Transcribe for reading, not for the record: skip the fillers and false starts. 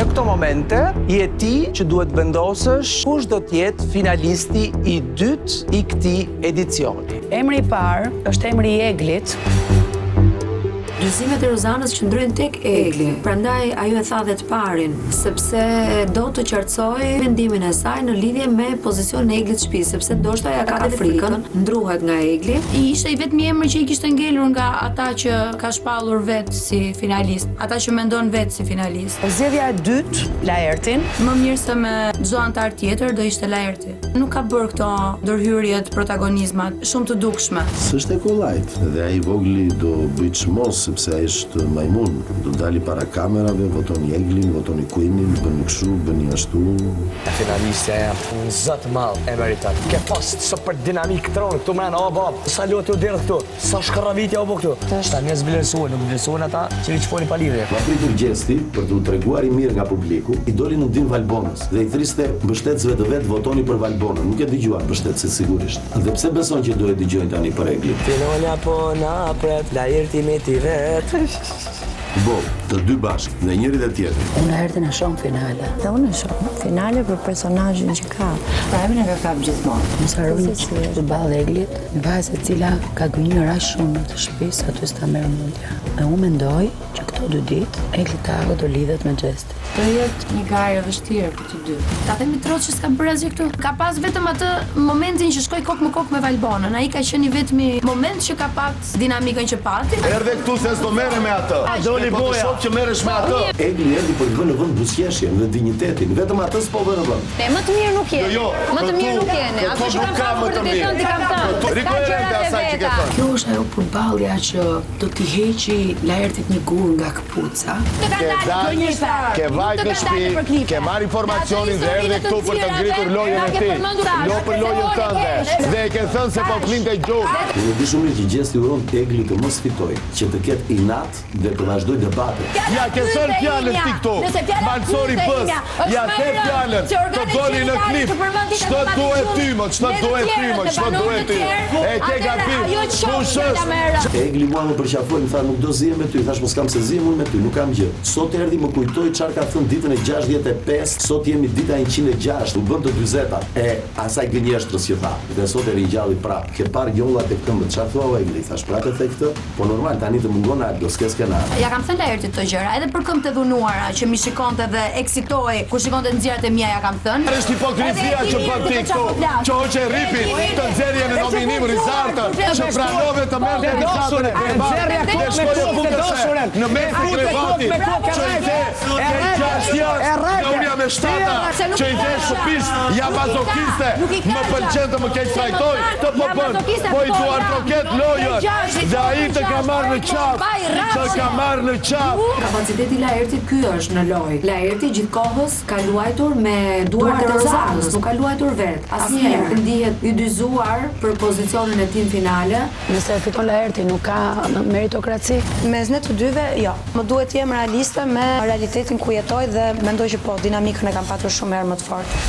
Në këto momente, je ti që duhet të vendosësh kush do të jetë finalisti i dytë i këtij edicioni. Emri i parë është emri i Eglit. Dyshimet e Rozanës qëndrojnë tek Egli, prandaj ajo e tha dhe të parin, sepse do të qartësojë mendimin e saj në lidhje me pozicionin e Eglit të shtëpisë, sepse ndoshta ja ka dhe frikën, ndruhet nga Egli. Ishte i vetmi emër që i kishte ngelur nga ata që ka shpallur vetë si finalist, ata që mendon vetë si finalist. Zgjedhja e dytë, Laertin. Më mirë se me çdo anëtar tjetër do ishte Laerti. Nuk ka bërë këto ndërhyrjet, protagonizmat, shumë të dukshme. S'është e kollajt dhe ai i vogli do bëjë çmos sepse ai është majmun, do dali para kamerave, votoni Eglin, votoni Queenin, bëni kështu, bëni ashtu. Finalistja jem, në zot madh e meriton. Ke pas super dinamikë tron këtu mrena, o bab, sa lot u derdh këtu. Sa shkarravitja u bo këtu? Ata njerëz vlerësohen, nuk vlerësohen ata që veç folin pa lidhje. Papritur Gjesti, për t'u treguar i mirë nga publiku, i doli në ndihmë Valbonës dhe i thërriste mbështetësve të vet votoni për Valbonën, nuk e dëgjuan mbështetësit sigurisht. Dhe pse beson që do e dëgjojnë tani për Eglin? Finalja po na pret, Laerti me ti vet. Boll, të dy bashkë, dhe njëri dhe tjetri. Unë Laertin e shoh në finale. Dhe unë e shoh në finale për personazhin që ka. Pra emrin e ka kap gjithmonë. Mos harroni që përballë Eglit, një vajzë e cila ka gënjyer aq shumë në këtë shtëpi sa ty s'ta merr mendja. Dhe unë mendoj që këto dy ditë Egli Tako do lidhet me Gjestin. Do jetë një garë e vështirë për të dy. Ta themi troç që s'ka bërë asgjë këtu. Ka pas vetëm atë momentin që shkoi kokë më kokë me Valbonën. Ai ka qenë i vetmi moment që ka pat dinamikën që pati. Erdhe këtu se s'do merrem me atë. Doli Po të boja. shoh që merresh me atë. Egli erdhi për të vënë në vend buzëqeshjen dhe dinjitetin, vetëm atë s'po vë në vend. Ne më të mirë nuk jeni. Jo, jo, Më të mirë këtu- nuk jeni. Ato këtu që nuk kam ka pasur më për të të mirë. thënë, t'i kam thënë. Këtu- Ka Rikoherente gjërat e asaj që ke veta. thënë. Kjo është ajo përballja që do t'i heqi Laertit një gur nga këpuca. Të kanë Ke dalë dalë, për klipe. ke vajt Nuk në të kanë dalë për shtëpi, klipe. ke marrë informacionin dhe erdhe këtu për të ngritur lojën e tij. Jo për lojën tënde. Dhe e ke thënë se po flinte gjumë. Unë e di shumë mirë që Gjesti uron Egli të mos fitojë, që të ketë inat dhe të vazhdojë debatet. Ja ke thënë fjalën ti këtu. Malsori bës. Ja the fjalën. Të doli në klip. Ç'të duhet ty mo, ç'të duhet ty mo, ç'të duhet ty. E ke gabim. Kush është? Egli mua më përqafoi, më tha nuk do zihem me ty, thashë po s'kam se zihem unë me ty, nuk kam gjë. Sot erdhi më kujtoi çfarë ka thënë ditën e 65, sot jemi dita 106, u bën të dyzetat e asaj gënjeshtrës që tha. Dhe sot e ringjalli prapë. Ke parë njollat e këmbët, çfarë thua o Egli? Thashë prapë e the këtë? Po normal, tani të mungon Aldo, s'ke skenar. Ja kam thënë Laertit këto gjëra, edhe për këmbët e dhunuara që m'i shikonte dhe eksitohej kur shikonte nxjerat e mia ja kam thënë. Është hipokrizia që bën ti këtu, që hoqe rripin, të nxjerrje në nominim Rizartën, që pranove të merrte Rizartën e krevat, dhe shkoje futeshe në mes të krevatit, që i the ke gjashtë janë, dhe unë jam e shtata, që i the shtëpisë, jam mazokiste, më pëlqen të më keqtrajtojë, të po bën, po i duartroket lojën, dhe ai të ka marrë në qafë, të ka marrë në qafë. Kapaciteti i Laertit ky është në lojë. Laerti gjithë kohës ka luajtur me duart e Rozanës, nuk ka luajtur vetë. Asnjëherë ndihet i dyzuar për pozicionin e tij në finale. Nëse e fiton Laerti, nuk ka meritokraci? Mes ne të dyve, jo. Më duhet të jem realiste me realitetin ku jetoj dhe mendoj që po, dinamikën e kam patur shumë herë më të fortë.